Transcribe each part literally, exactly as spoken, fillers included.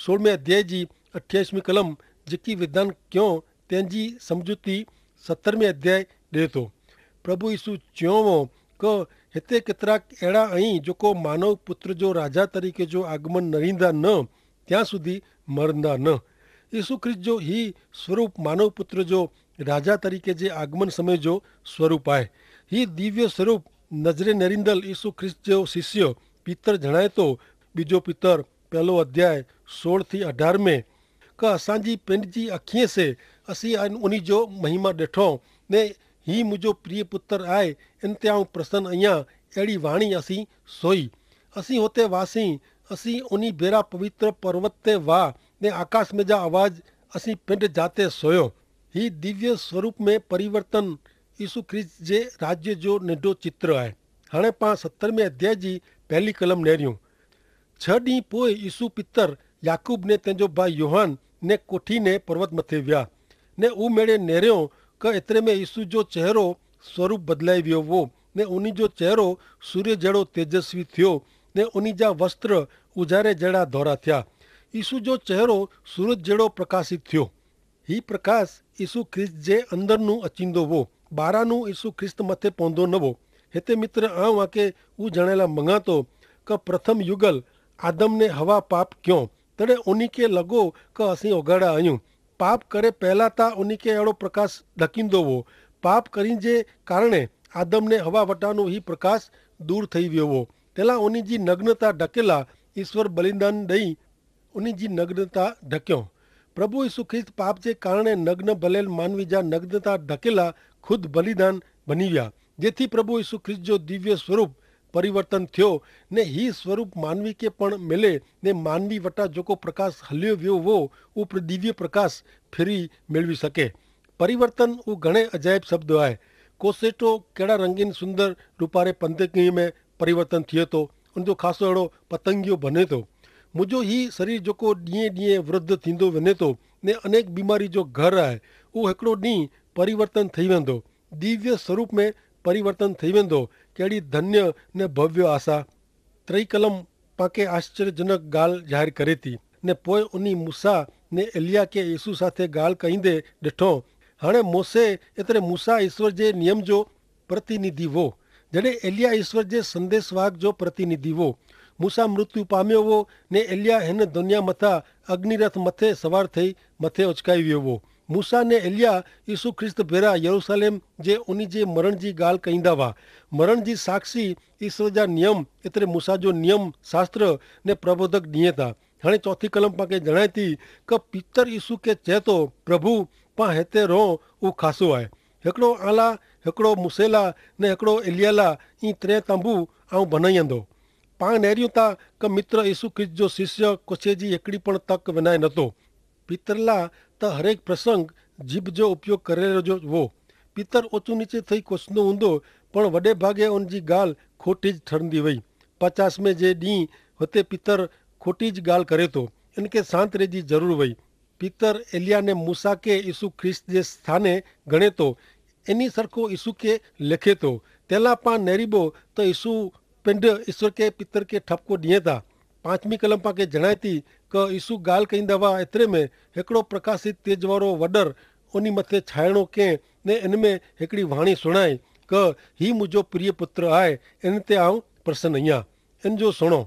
સોળમે અધ્યાય જી અઠ્યાઈસમી કલમ જેકી વિધાન ક્યો તેની સમજૂતી સત્તરમે અધ્યાય દેતો. પ્રભુ ઈસુ ચ્યોંવો કે હેતે કેતરાક એડા અહીં જોકો માનવ પુત્ર જો રાજા તરીકે જો આગમન નરીંદા ન ત્યાં સુધી મરંદા ન. ઈસુ ખ્રિસ્ત જો હી સ્વરૂપ માનવ પુત્ર જો રાજા તરીકે જે આગમન સમય જો સ્વરૂપ આય. હી દિવ્ય સ્વરૂપ નજરે નરીંદલ ઈસુ ખ્રિસ્ત જો શિષ્ય પિતર જણાયતો. બીજો પિતર પહેલો અધ્યાય સોળ થી અઢાર મેં કે અસાંજી પેંડ જી અખીએ સે અસી ઉની જો મહિમા દેઠો ને હી મુજો પ્રિય પુતર આય. એન તે આઉં પ્રસન અહિયા એડી વાણી અસી સોઈ અસી હોતે વાસી અસી ઉની ભેરા પવિત્ર પર્વત તે વાહ ને આકાશ મેં જા અવાજ અસી પેંડ જાતે સોયો. હી દિવ્ય સ્વરૂપ મેં પરિવર્તન ઈસુ ખ્રિસ્ત જે રાજ્ય જો નેડો ચિત્ર આય. હાણે પાં સત્તરમે અધ્યાય જી પહેલી કલમ નેર્યું. છ દી પોય ઈસુ પિતર યાકૂબ ને તેનજો ભાઈ યોહાન ને કોઠી ને પર્વત મતે વ્યા. ને ઉમેડે નેર્યો કે એતરે મેં ઈસુ જો ચહેરો સ્વરૂપ બદલાઈ વ્યો વો ને ઉની જો ચહેરો સૂર્ય જેડો તેજસ્વી થયો ને ઉની જા વસ્ત્ર ઉજારે જેડા ધોરા થયા. ઈસુ જો ચહેરો સૂરજ જેડો પ્રકાશિત થયો. હી પ્રકાશ ઈસુ ખ્રિસ્ત જે અંદરનું અચિંદો વો, બારાનું ઈસુ ખ્રિસ્ત મતે પોંદો નવો. હેતે મિત્ર આવ આકે ઉજણેલા મંગાતો કે પ્રથમ યુગલ આદમ ને હવા પાપ ક્યો તેણે ઉની કે લગો કે અસી ઓગાડા અયું. પાપ કરે પહેલા તા ઉની કે એડો પ્રકાશ ઢકીંદો વો. પાપ કરી જે કારણે આદમ ને હવા વટાનો હી પ્રકાશ દૂર થઈ વ્યો વો. તેલા ઉની જી નગ્નતા ઢકેલા ઈસ્વર બલિદાન દઈ ઉની જી નગ્નતા ઢક્યો. પ્રભુ ઈસુ ખ્રિસ્ત પાપ જે કારણે નગ્ન ભલેલ માનવી જા નગ્નતા ઢકેલા ખુદ બલિદાન ભનીવ્યા, જેથી પ્રભુ ઈસુ ખ્રિસ્ત જો દિવ્ય સ્વરૂપ પરિવર્તન થયો. ને હી સ્વરૂપ માનવી કે પણ મેલે ને માનવી વટા જોકો પ્રકાશ હલ્યો વ્યો વો, ઉપરદિવ્ય પ્રકાશ ફેરી મેળવી શકે. પરિવર્તન ઉં ઘણે અજાયબ શબ્દો આય. કોસેટો કેડા રંગીન સુંદર રૂપારે પંતકીય મેં પરિવર્તન થિયે તો, અન જો ખાસો એડો પતંગિયો ભને તો. મુજો હી શરીર જોકો દિયે દિયે વૃદ્ધ થીંદો વને તો ને અનેક બીમારી જો ઘર આય, ઉં હેકડો દિય પરિવર્તન થઈ વેંદો. દિવ્ય સ્વરૂપ મેં પરિવર્તન થઈ વેંદો. કેડી ધન્ય ને ભવ્ય આશા. ત્રય કલમ પાંકે આશ્ચર્યજનક ગાલ જાહેર કરે તી. ને પોય ઉની મૂસા ને એલિયા કે ઈસુ સાથે ગાલ કઈંદે ડેઠો. હાણે મોસે એતરે મૂસા ઈસ્વર જે નિયમ જો પ્રતિનિધિ વો, જડે એલિયા ઈસ્વર જે સંદેસવાગ જો પ્રતિનિધિ વો. મૂસા મૃત્યુ પામ્યો વો ને એલિયા હેન દનિયા મતા અગ્નિરથ મતે સવાર થઈ મતે ઓચકાઈ વ્યો વો. મૂસા ને એલિયા ઈસુ ખ્રિસ્ત ભેરા યરુસાલેમ જે ઉની જે મરણ જી ગાલ કઈંદા વા. મરણ જી સાક્ષી ઈસ્વર જા નિયમ એતરે મૂસા જો નિયમ શાસ્ત્ર ને પ્રબોધક દિયે તા. હણે ચોથી કલમ પાંકે જણાયતી કે પિતર ઈસુ કે ચેતો, પ્રભુ, પાં હેતે રોં ઉં ખાસો આય. હેકડો આલા, હેકડો મુસેલા ને હેકડો એલિયાલા, ઈ ત્રે તંબુ આઉં ભનાઈ અંદો. પાં નેર્યું તા કે મિત્ર ઈસુ ખ્રિસ્ત જો શિષ્ય કોછે જી હેકડી પણ તક વેનાય નતો. પિતરલા તો હરેક પ્રસંગ જીભ જો ઉપયોગ કરેલો જો વો. પિતર ઓછું નીચે થઈ કોછનો ઊંધો, પણ વડે ભાગે ઓનજી ગાલ ખોટી જ ઠરંદી વય. પચાસ મેં જે દી હોતે પિતર ખોટી જ ગાલ કરે તો, એનકે શાંત રહેજી જરૂર વય. પિતર એલિયા ને મૂસા કે ઈસુ ખ્રિસ્ત જે સ્થાને ગણે તો, એની સરખો ઈસુ કે લેખે તો. તેલા પાં નેરીબો તો ઈસુ પેંધ ઈસ્વર કે પિતર કે ઠપકો દિયે તા. પાંચમી કલમ પાંકે જણાયતી કે ઈસુ ગાલ કઈંદા વા એતરે મેં હેકડો પ્રકાશિત તેજવારો વડર ઓની મતે છાયણો કે, ને એન મેં હેકડી વાણી સુણાય કે, હી મુજો પ્રિય પુત્ર આય, એન તે આઉં પ્રસન અહિયા, એન જો સુણો.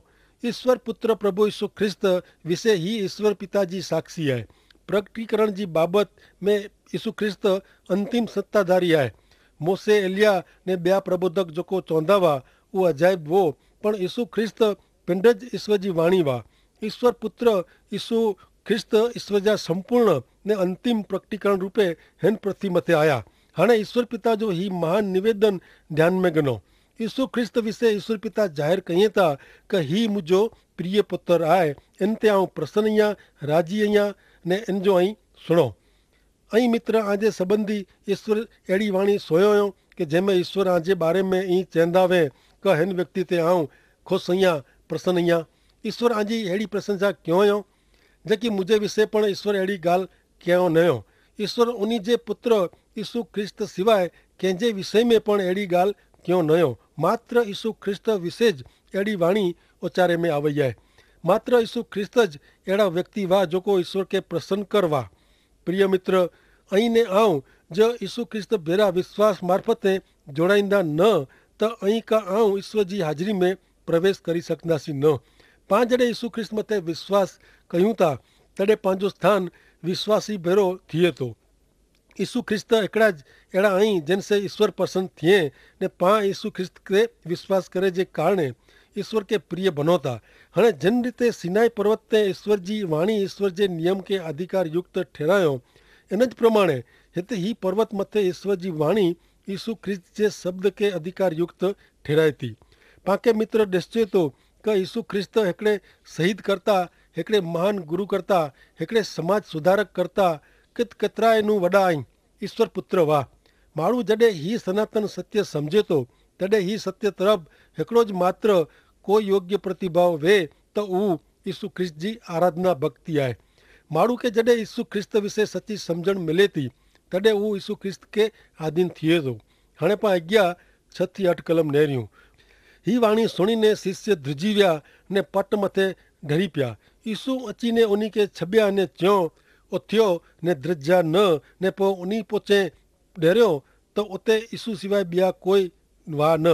ઈસ્વર પુત્ર પ્રભુ ઈસુ ખ્રિસ્ત વિશે હી ઈસ્વર પિતા જી સાક્ષી આય. પ્રગટીકરણ જી બાબત મેં ઈસુ ખ્રિસ્ત અંતિમ સત્તાધારી આય. મોસે એલિયા ને બ્યા પ્રબોધક જોકો ચોંધાવા ઉ અજાયબ વો, પણ ઈસુ ખ્રિસ્ત પેંધ જ ઈસ્વર જી વાણી વા. ઈસ્વર પુત્ર ઈસુ ખ્રિસ્ત ઈસ્વર જા સંપૂર્ણ ને અંતિમ પ્રકટીકરણ રૂપે હેન પૃથ્વી મતે આયા. હાણે ઈસ્વર પિતા જો હી મહાન નિવેદન ધ્યાન મેં ગનો. ઈસુ ખ્રિસ્ત વિશે ઈસ્વર પિતા જાહેર કહિયે તા કે હી મુજો પ્રિય પુત્ર આય, એન તે આઉં પ્રસન્ન અહિયા, રાજી અહિયા, ને એન જો અહીં સુણો. અહીં મિત્ર આજે સંબંધી ઈસ્વર એડી વાણી સોયો કે જેમે ઈસ્વર આજે બારે મેં ઈ ચેંદા વે કે હેન વ્યક્તિ તે આઉં ખુશ અહિયા, પ્રસન્ન અહિયા. ઈસ્વર આજે એડી પ્રશંસા ક્યો યો જેકી મુજે વિશે પણ ઈસ્વર એડી ગાલ ક્યો નયો. ઈસ્વર ઉની જે પુત્ર ઈસુ ખ્રિસ્ત સિવાય કેંજે વિશે મેં પણ એડી ગાલ ક્યો નયો. માત્ર ઈસુ ખ્રિસ્ત વિશે જ એડી વાણી ઓચારે મેં આવય આય. માત્ર ઈસુ ખ્રિસ્ત જ એડા વ્યક્તિ વા જોકો ઈસુ કે પ્રસન્ન કર વા. પ્રિય મિત્ર, અહીં ને આવ, જો ઈસુ ખ્રિસ્ત ભેરા વિશ્વાસ મારફતે જોડાઈંદા ન, તો અહીં કા આવ ઈસુ જી હાજરી મેં પ્રવેશ કરી સકંદા સી ન. પાંજડે ઈસુ ખ્રિસ્ત મતે વિશ્વાસ કહ્યું તા, તેડે પાંજો સ્થાન વિશ્વાસી ભેરો થિયે તો. ઈસુ ખ્રિસ્ત એકડા જ એડા અહીં જેન સે ઈસ્વર પસંદ થિયે, ને પાં ઈસુ ખ્રિસ્ત કે વિશ્વાસ કરે જે કારણે ઈસ્વર કે પ્રિય ભનોતા. હણે જેન રીતે સિનાઈ પર્વત તે ઈસ્વર જી વાણી ઈસ્વર જે નિયમ કે અધિકારયુક્ત ઠેરાયો, એન જ પ્રમાણે હેતે હી પર્વત મતે ઈસ્વર જી વાણી ઈસુ ખ્રિસ્ત જે શબ્દ કે અધિકારયુક્ત ઠેરાયતી. પાંકે મિત્ર દેશ્ચે તો કે ઈસુ ખ્રિસ્ત હેકડ઼ે શહીદ કરતા, હેકડ઼ે મહાન ગુરુ કરતા, હેકડ઼ે સમાજ સુધારક કરતા, કિત કતરાયનું વડા આઈ ઈસ્વર પુત્ર વાહ. માણુ જડે હી સનાતન સત્ય સમઝે તો, તડે હી સત્ય તરફ હેકડો જ માત્ર કોઈ યોગ્ય પ્રતિભાવ વે, તો ઉ ઈસુ ખ્રિસ્ત જી આરાધના ભક્તિ આય. માણુ કે જડે ઈસુ ખ્રિસ્ત વિશે સચી સમઝણ મિલે તી, તડે ઉ ઈસુ ખ્રિસ્ત કે આધીન થિયે તો. હણે પા અગિયા છ થી અઠ કલમ નહર્યું. હી વાણી સુણીને શિષ્ય ધ્રુજીવ્યા ને પટ મતે ઢરી પ્યા. ઈસુ અચીને ઉની કે છબ્યા ને ચ્યો, ઓ થ્યો ને ધ્રજ્યા ન, ને પો ઉની પોચે ડેર્યો, તો ઉતે ઈસુ સિવાય બિયા કોઈ વા ન.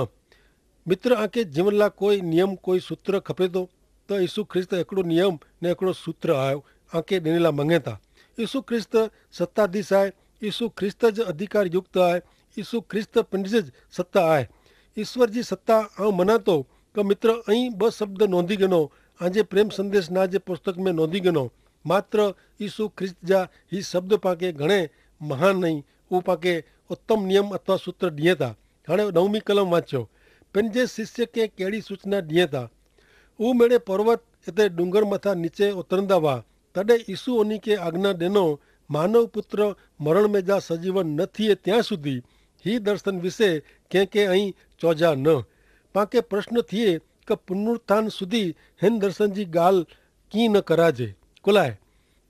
મિત્ર, આંકે જીવનલા કોઈ નિયમ કોઈ સૂત્ર ખપે તો? તો ઈસુ ખ્રિસ્ત એકડો નિયમ ને એકડો સૂત્ર આયો, આંકે દેનેલા મંગેતા. ઈસુ ખ્રિસ્ત સત્તાધીશ આય. ઈસુ ખ્રિસ્ત જ અધિકારયુક્ત આય. ઈસુ ખ્રિસ્ત પિંડ જ સત્તા આય. ઈસ્વર જી સત્તા આઉં મનાતો. કે મિત્ર, અહીં બસ શબ્દ નોંધી ગનો. આજે પ્રેમ સંદેશ ના જે પુસ્તક મેં નોંધી ગનો. માત્ર ઈસુ ખ્રિસ્ત જા હી શબ્દ પાંકે ઘણે મહાન નહીં, ઉપાકે ઉત્તમ નિયમ અથવા સૂત્ર દિયે તા. હાણે નવમી કલમ વાંચ્યો. પેનજે શિષ્ય કે કેડી સૂચના દિયે તા? ઉમેડે પર્વત એતે ડુંગર મથા નીચે ઉતરંદા વા. તદે ઈસુ ઓની કે આજ્ઞા દેનો, માનવ પુત્ર મરણ મેં જા સજીવન ન થિયે ત્યાં સુધી હી દર્શન વિશે કેંકે અહીં ચોજા ન. પાંકે પ્રશ્ન થિયે કે પુનરુત્થાન સુધી હેન દર્શન જી ગાલ કી ન કરાજે? કોલાએ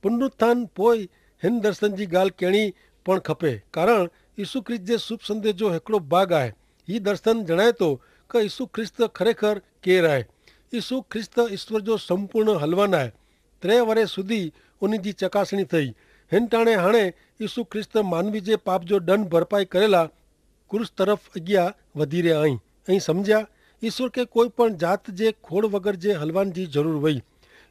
પુનરુત્થાન પોય હેન દર્શન જી ગાલ કેણી પણ ખપે. કારણ ઈસુ ખ્રિસ્ત જે શુભ સંદેજો હેકડો ભાગ આય. હી દર્શન જણાયતો કે ઈસુ ખ્રિસ્ત ખરેખર કેર આય. ઈસુ ખ્રિસ્ત ઈસ્વર જો સંપૂર્ણ હલવાન આય. ત્રે વરે સુધી ઉની જી ચકાસણી થઈ. હેન ટાણે હાણે ઈસુ ખ્રિસ્ત માનવી જે પાપ જો દંડ ભરપાઈ કરેલા ક્રૂસ તરફ અગિયા વધી રહ્યા. અહીં અહીં સમઝ્યા, ઈસુ કે કોઈ પણ જાત જે ખોડ વગર જે હલવાન જી જરૂર વય.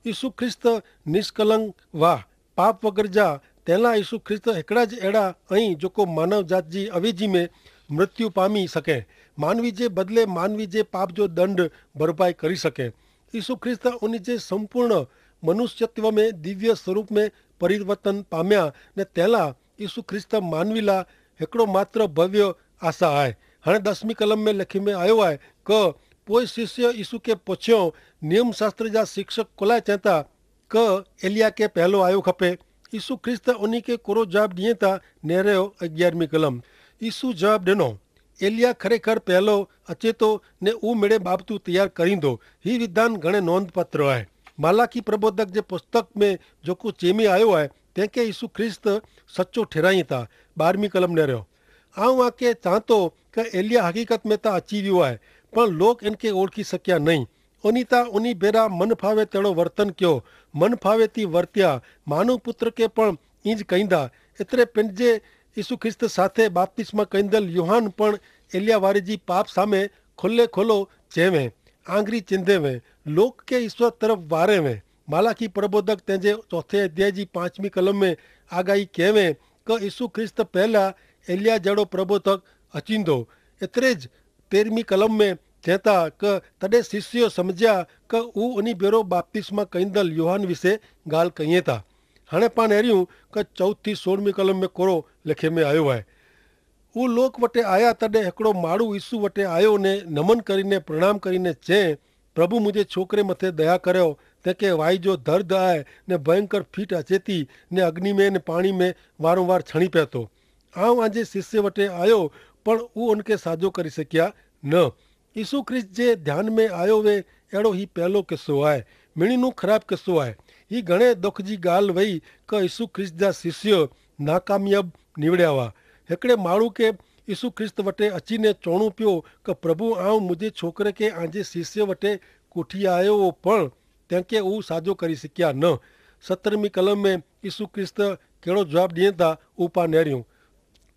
ઈસુ ખ્રિસ્ત નિષ્કલંક વાહ, પાપ વગર જા. તેલા ઈસુ ખ્રિસ્ત હેકડા જ એડા અહીં જોકો માનવ જાત જી અવેજી મેં મૃત્યુ પામી શકે, માનવી જે બદલે માનવી જે પાપ જો દંડ ભરપાઈ કરી શકે. ઈસુ ખ્રિસ્ત ઉની જે સંપૂર્ણ મનુષ્યત્વ મેં દિવ્ય સ્વરૂપ મેં પરિવર્તન પામ્યા. ને તેલા ઈસુ ખ્રિસ્ત માનવીલા હેકડો માત્ર ભવ્ય આશા આય. હણે દસમી કલમ મેં લેખી મેં આયો આય કે પોય શિષ્ય ઈસુ કે પછ્યો, નિયમશાસ્ત્ર જા શિક્ષક કોલાય ચેતા કે એલિયા કે પહેલો આયો ખપે? ઈસુ ખ્રિસ્ત ઉની કે કોરો જવાબ દિયે તા? નેરે અગિયારમી કલમ. ઈસુ જવાબ દેનો, એલિયા ખરેખર પહેલો અચેતો ને ઉમેડે બાબતું તૈયાર કરીંદો. હી વિધાન ઘણે નોંધપાત્ર આય. માલાકી પ્રબોધક જે પુસ્તક મેં જોકો ચેમી આયો આય, તેંકે ઈસુ ખ્રિસ્ત સચો ઠેરાઈ તા. બારમી કલમ નેર્યો, આઉં આકે ચાંતો કે એલિયા હકીકત મેં તા અચી વ્યો આય, પણ લોક એનકે ઓળખી શક્યા નહીં. અનિતા ઉની ભેરા મન ફાવે તેડો વર્તન ક્યો, મન ફાવે તી વર્ત્યા. માનવ પુત્ર કે પણ ઇંજ કહીંદા. એતરે પેનજે ઈસુ ખ્રિસ્ત સાથે બાપ્તિસ્મા કૈંદલ યોહાન પણ એલિયા વારે જી પાપ સામે ખુલ્લે ખુલ્લો ચેવે, આંગરી ચિંધેવે, લોક કે ઈસ્વર તરફ વારેવે. માલાકી પ્રબોધક તેજે ચોથે અધ્યાય જી પાંચમી કલમ મેં આગાહી કહેવે કે ઈસુ ખ્રિસ્ત પહેલા એલિયા જેડો પ્રબોધક અચિંદો. એતરે જ તેરમી કલમ મેં ચેતા કે તદે શિષ્યો સમઝ્યા કે ઉ અની ભેરો બાપ્તિસ્મા કૈંદલ યોહાન વિશે ગાલ કહિયે તા. હણે પાન એર્યું કે ચૌથી સોળમી કલમ મેં કોરો લેખે મેં આયો હૈ. ઉ લોક વટે આયા તદે હેકડો માડૂ ઈસુ વટે આયો ને નમન કરીને પ્રણામ કરીને ચે, પ્રભુ મુઝે છોકરે મતે દયા કર્યો. તેંકે વાઈ જો ધર્દ આય ને ભયંકર ફીટ અચેતી ને અગ્નિ મેં ને પાણી મેં વારંવાર છણી પેતો. આવ આજે શિષ્ય વટે આયો, પણ ઉ અનકે સાજો કરી શક્યા ન. ઈસુ ખ્રિસ્ત જે ધ્યાન મેં આયો વે એડો હી પહેલો કિસ્સો આય. મિણીનું ખરાબ કિસ્સો આય. હી ઘણે દુખ જી ગાલ વય કે ઈસુ ખ્રિસ્ત જા શિષ્ય નાકામિયાબ નિવડ્યાવા. હેકડે માણૂ કે ઈસુ ખ્રિસ્ત વટે અચીને ચોણૂ પ્યો કે પ્રભુ આવ મુઝે છોકરે કે આજે શિષ્ય વટે કોઠી આયો પણ તેંકે ઉહ સાજો કરી શક્યા ન. સત્તરમી કલમ મેં ઈસુ ખ્રિસ્ત કેડો જવાબ દિયે તા ઉપા નેર્યું.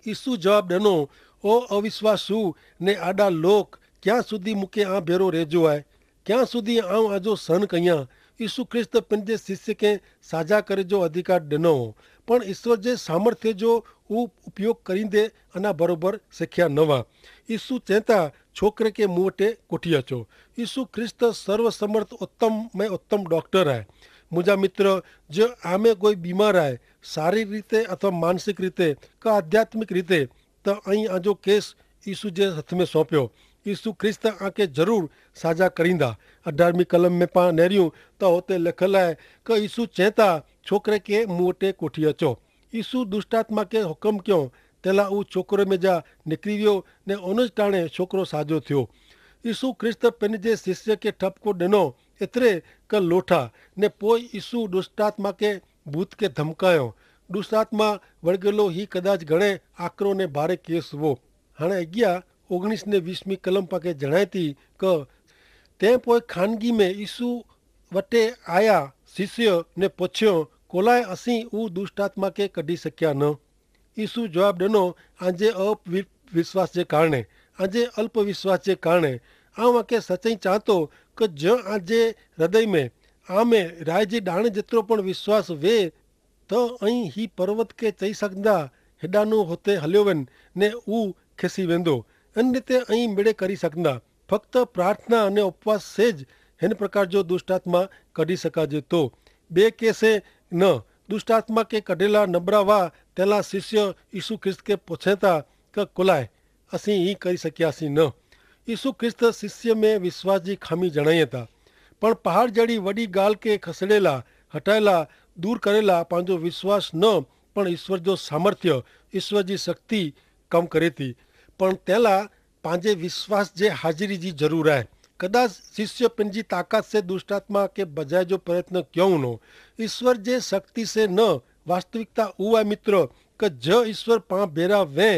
ઈસુ જવાબ દેનો, ઓ અવિશ્વાસુ ને આડા લોક, ક્યાં સુધી મુકે આ ભેરો રહેજો આય? ક્યાં સુધી આવ આજો સહન કહિયા? ઈસુ ખ્રિસ્ત પન જે શિષ્ય કે સાજા કરે જો અધિકાર દેનો હો, પણ ઈસુ જે સામર્થ્ય જો ઉપ- ઉપયોગ કરીંદે અના બરોબર શિખ્યા નવા. ઈસુ ચેતા, છોકરે કે મુવટે કોઠી અચો. ઈસુ ખ્રિસ્ત સર્વસમર્થ ઉત્તમ મેં ઉત્તમ ડોક્ટર આય. મુજા મિત્ર, જો આમે કોઈ બીમાર આય, શારીરિક રીતે અથવા માનસિક રીતે કે આધ્યાત્મિક રીતે, તો અહીં આજો કેસ ઈસુ જે હાથ મેં સોંપ્યો. ઈસુ ખ્રિસ્ત આંકે જરૂર સાજા કરીંદા. અઢારમી કલમ મેં પા નેર્યું, તો હોતે લખેલ આય કે ઈસુ ચેતા, છોકરે કે મુવટે કોઠી અચો. ઈસુ દુષ્ટાત્મા કે હુકમ ક્યો, તેલા ઉં છોકરો મેં જા નિકરી વ્યો, ને ઓનજ ટાણે છોકરો સાજો થયો. ઈસુ ખ્રિસ્ત પેનજે શિષ્ય કે ઠપકો દેનો, એતરે કે લોઠા, ને પોય ઈસુ દુષ્ટાત્મા કે ભૂત કે ધમકાયો. દુષ્ટાત્મા વળગેલો હી કદાચ ઘણે આકરો ને ભારે કેસ વો. હાણે અગિયા ઓગણીસ ને વીસમી કલમ પાકે જણાયતી કે, તે પોય ખાનગી મેં ઈસુ વટે આયા શિષ્ય ને પછ્યો, કોલાએ અસી ઉં દુષ્ટાત્મા કે કઢ઼ી શક્યા ન? ઈસુ જવાબ દેનો, આજે અવિશ્વાસ જે કારણે, આજે અલ્પવિશ્વાસ જે કારણે. આઉં આકે સચાઈ ચાંતો કે જો આજે હૃદય મેં આમે રાય જે ડાણે જેતરો પણ વિશ્વાસ વે, તો અહીં હી પર્વત કે ચહી સકંદા, હેડાનું હોતે હલ્યોવન, ને ઉં ખેસી વેંદો. અન રીતે અહીં મેળે કરી સકંદા. ફક્ત પ્રાર્થના અને ઉપવાસ સે જ હેન પ્રકાર જો દુષ્ટાત્મા કઢી સકાજે તો. બે કેસે ન, દુષ્ટાત્મા કે કઢેલા નબરાવા તેલા શિષ્ય ઈસુ ખ્રિસ્ત કે પોછેતા કે કોલાય અસી હી કરી સક્યા સી ન. ઈસુ ખ્રિસ્ત શિષ્ય મેં વિશ્વાસ જી ખામી જણાઈ હતા, પણ પહાડ જેડી વડી ગાલ કે ખસેડેલા, હટાયેલા, દૂર કરેલા પાંજો વિશ્વાસ ન, પણ ઈસ્વર જો સામર્થ્ય, ઈસ્વર જી શક્તિ કમ કરે થી. પણ તેલા પાંજે વિશ્વાસ જે હાજરી જી જરૂર હૈ. કદાચ શિષ્ય પેનજી તાકાત સે દુષ્ટાત્મા કે બજાય જો પ્રયત્ન ક્યોં ન, ઈસ્વર જે શક્તિ સે ન. વાસ્તવિકતા ઉઆ મિત્ર, કે જ ઈસ્વર પાં ભેરા વે,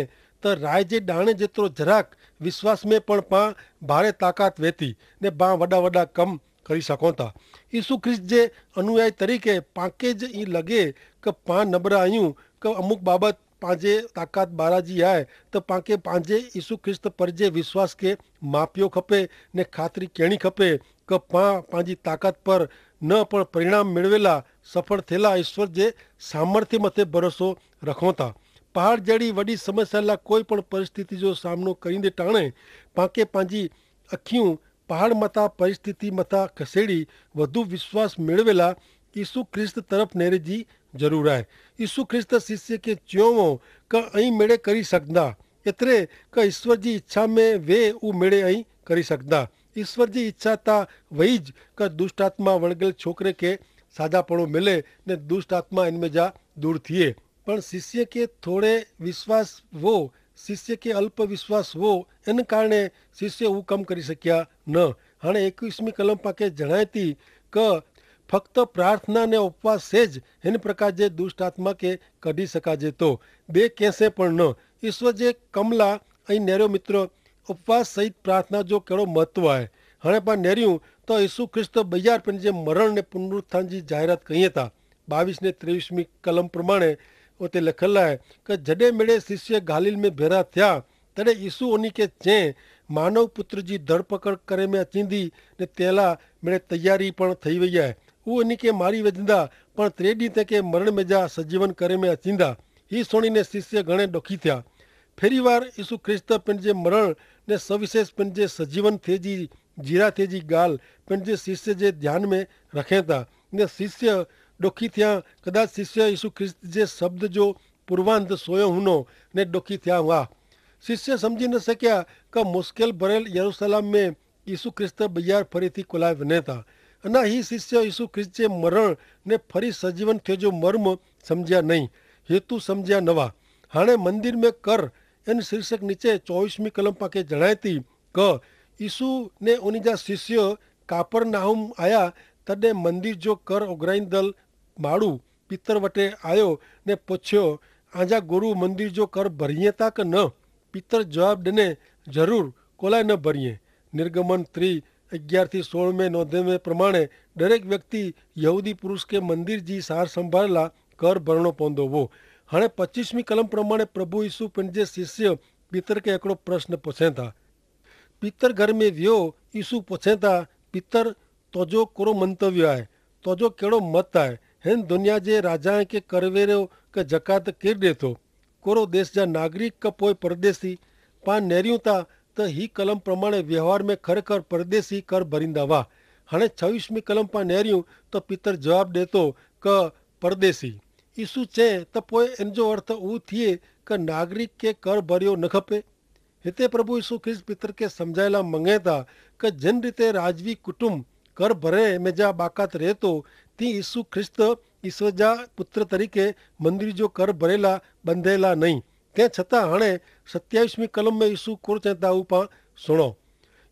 તો રાય જે ડાણે જેતરો જરાક વિશ્વાસ મેં પણ પાં ભારે તાકાત વેતી ને બાં વડા વડા કમ કરી સકોતા. ઈસુ ખ્રિસ્ત જે અનુયાયી તરીકે પાંકે જ ઈ લગે કે પાં નબરા અયું, કે અમુક બાબત પાંજે તાકાત બારાજી આય, તો પાંકે પાંજે ઈસુ ખ્રિસ્ત પર જે વિશ્વાસ કે માપ્યો ખપે ને ખાતરી કેણી ખપે, કે પાં પાંજી તાકાત પર ન પણ પરિણામ મેળવેલા સફળ થેલા ઈસ્વર જે સામર્થ્ય મતે ભરોસો રખોતા. પહાડ જેડી વડી સમસ્યાલા કોઈ પણ પરિસ્થિતિ જો સામનો કરીંદે ટાણે પાંકે પાંજી અખ્યું પહાડ મતા પરિસ્થિતિ મતા ખસેડી વધુ વિશ્વાસ મેળવેલા ઈસુ ખ્રિસ્ત તરફ નેરેજી જરૂર આય. ઈસુ ખ્રિસ્ત શિષ્ય કે ચ્યોવો કે અહીં મેળે કરી સકદા, એતરે કે ઈસ્વર જી ઇચ્છા મેં વે ઉં મેળે અહીં કરી સકદા. ઈસ્વર જી ઇચ્છા તા વહી જ કે દુષ્ટાત્મા વળગેલ છોકરે કે સાજાપણો મેલે ને દુષ્ટાત્મા એનમેં જા દૂર થિયે. પણ શિષ્ય કે થોડે વિશ્વાસ વો, શિષ્ય કે અલ્પ વિશ્વાસ વો, એન કારણે શિષ્ય ઉં કમ કરી સક્યા ન. હાણે એકવીસમી કલમ પાકે જણાયતી કે ફક્ત પ્રાર્થના ને ઉપવાસ સે જ હેન પ્રકાર જે દુષ્ટાત્મા કે કઢી સકાજે તો, બે કેસે પણ ન. ઈસ્વર જે કમલા અહીં નેરો મિત્ર, ઉપવાસ સહિત પ્રાર્થના જો કેડો મહત્વ આય. હણે પા નેર્યું તો ઈસુ ખ્રિસ્ત બૈયાર પેનજે મરણ ને પુનરુત્થાન જી જાહેરાત કહિયે તા. બાવીસ ને ત્રેવીસમી કલમ પ્રમાણે ઉતે લખેલા હૈ, કે જડે મેડે શિષ્ય ગાલિલ મેં ભેરા થ્યા, તડે ઈસુ ઓની કે ચે, માનવ પુત્ર જી ધરપકડ કરે મેં અચીંદી, ને તેલા મેડે તૈયારી પણ થઈ વૈયા હૈ. ઉ એની કે મારી વેજંદા, પણ ત્રેડી તે કે મરણ મેં જા સજીવન કરે મેં અચીંદા. હી સોણી ને શિષ્ય ઘણે ડોખી થ્યા. ફેરી વાર ઈસુ ખ્રિસ્ત પેનજે મરણ ને સવિશેષ પેનજે સજીવન થે જી જીરા થે જી ગાલ પેનજે શિષ્ય જે ધ્યાન મેં રખેતા. ને શિષ્ય ડોખી થ્યા. કદાચ શિષ્ય ઈસુ ખ્રિસ્ત જે શબ્દ જો પૂર્વાંધ સોયો હુનો ને ડોખી થ્યા વા. શિષ્ય સમઝી ન સક્યા કે મુશ્કેલ ભરેલ યરુસલેમ મેં ઈસુ ખ્રિસ્ત બૈયાર ફરી થી કોલાય વને તા. અના હી શિષ્ય ઈસુ ખ્રિસ્ત જે મરણ ને ફરી સજીવન થે જો મર્મ સમઝ્યા નહીં, હેતુ સમઝ્યા નવા. હાણે મંદિર મેં કર એન શીર્ષક નીચે ચોવીસમી કલમ પાકે જણાયતી, કે ઈસુ ને ઓની જા શિષ્ય કાપરનાહુમ આયા, તદે મંદિર જો કર ઓગરાઈંદલ માડૂ પિતર વટે આયો ને પછ્યો, આજા ગુરુ મંદિર જો કર ભરિયે તા કે ન? પિતર જવાબ દને, જરૂર, કોલાય ન ભરિયે. નિર્ગમન ત્રી અગિયારથી સોળ મેં નોંધેમે પ્રમાણે દરેક વ્યક્તિ યહૂદી પુરુષ કે મંદિર જી સાર સંભાળેલા કર ભરણો પોંદો વો. હણે પચ્ચીસમી કલમ પ્રમાણે પ્રભુ ઈસુ પન જે શિષ્ય પિતર કે એકડો પ્રશ્ન પોછેતા. પિતર ઘર મેં વ્યો. ઈસુ પોછેતા, પિતર, તોજો કોરો મંતવ્ય આય? તોજો કેડો મત આય? હેન દુનિયા જે રાજાએ કે કરવેરો કે જકાત કિર દેતો? કોરો દેશ જા નાગરિક કે પોય પરદેશી? પાં નેર્યું તા, તો હી કલમ પ્રમાણે વ્યવહાર મેં ખરેખર પરદેશી કર ભરીંદા વાહ. હણે છવીસમી કલમ પાં નેર્યું, તો પિતર જવાબ દેતો કે પરદેશી. ઈસુ ચે, તો પોય એન જો અર્થ ઉ થિયે કે નાગરિક કે કર ભર્યો ન ખપે? હેતા પ્રભુ ઈસુ ખ્રિસ્ત પિતર કે સમઝાયેલા મંગેતા કે જેન રીતે રાજવી કુટુંબ કર ભરે મેં જા બાકાત રહેતો, તી ઈસુ ખ્રિસ્ત ઈસુ જા પુત્ર તરીકે મંદિર જો કર ભરેલા બંધેલા નહીં. તે છતાં હણે સત્યાવિશ મી કલમ મેં ઈસુ કોર ચેતા ઉપા સુણો.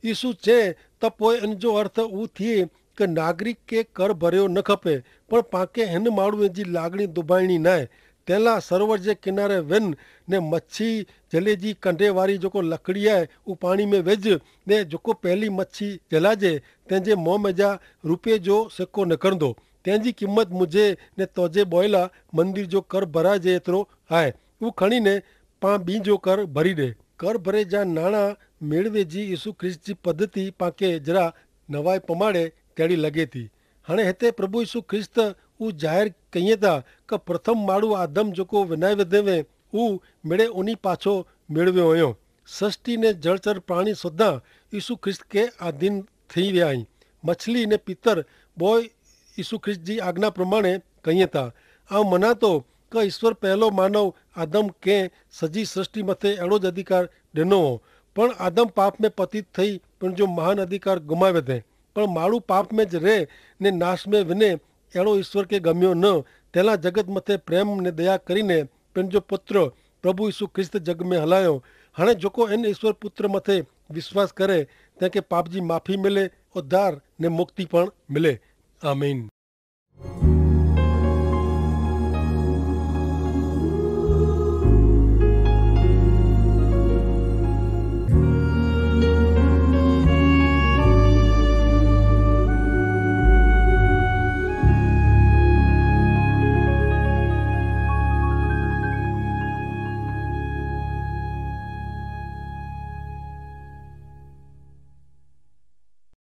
ઈસુ ચે, તો પોય એન જો અર્થ ઉ થિયે કે નાગરિક કે કર ભર્યો ન ખપે, પણ પાંકે હેન માળુએ જી લાગણી દુભાઈણી નાય. તેલા સરોવર જે કિનારે વેન ને મચ્છી જલે જી કંઢે વારી જોકો લકડી આય ઉ પાણી મેં વેજ, ને જોકો પહેલી મચ્છી જલાજે તેન જે મોં મેં જા રૂપે જો સેકો નકરંદો, તેન જી કિંમત મુઝે ને તોજે બોયલા મંદિર જો કર ભરાજે એતરો આય. ઉ ખણી ને પાં બી જો કર ભરી દે. કર ભરે જા નાણા મેળવે જી ઈસુ ખ્રિસ્ત જી પદ્ધતિ પાંકે જરા નવાઈ પમાડે તેડી લગે તી. હણે હેતે પ્રભુ ઈસુ ખ્રિસ્ત ઉ જાહેર કહિયે તા કે પ્રથમ માળુ આદમ જોકો વિનાય વધેવે ઉ મેળે ઉની પાછો મેળવ્યો અયો. સૃષ્ટિ ને જળચર પ્રાણી સોધા ઈસુ ખ્રિસ્ત કે આધીન થઈ વ્યા હી. મછલી ને પિતર બોય ઈસુ ખ્રિસ્ત જી આજ્ઞા પ્રમાણે કહિયે તા. આવ મનાતો કે ઈસુ પહેલો માનવ આદમ કે સજી સૃષ્ટિ મતે એડો જ અધિકાર દેનો હો. પણ આદમ પાપ મેં પતિત થઈ પણ જો મહાન અધિકાર ગુમાવે તે. પણ માળુ પાપ મેં જ રહે ને નાશ મેં વિને એડો ઈસુ કે ગમ્યો ન. તેલા જગત મતે પ્રેમ ને દયા કરીને પણ જો પુત્ર પ્રભુ ઈસુ ખ્રિસ્ત જગ મેં હલાયો. હણે જોકો એન ઈસુ પુત્ર મતે વિશ્વાસ કરે તેંકે પાપ જી માફી મિલે, ઉદ્ધાર ને મુક્તિ પણ મિલે. આમીન.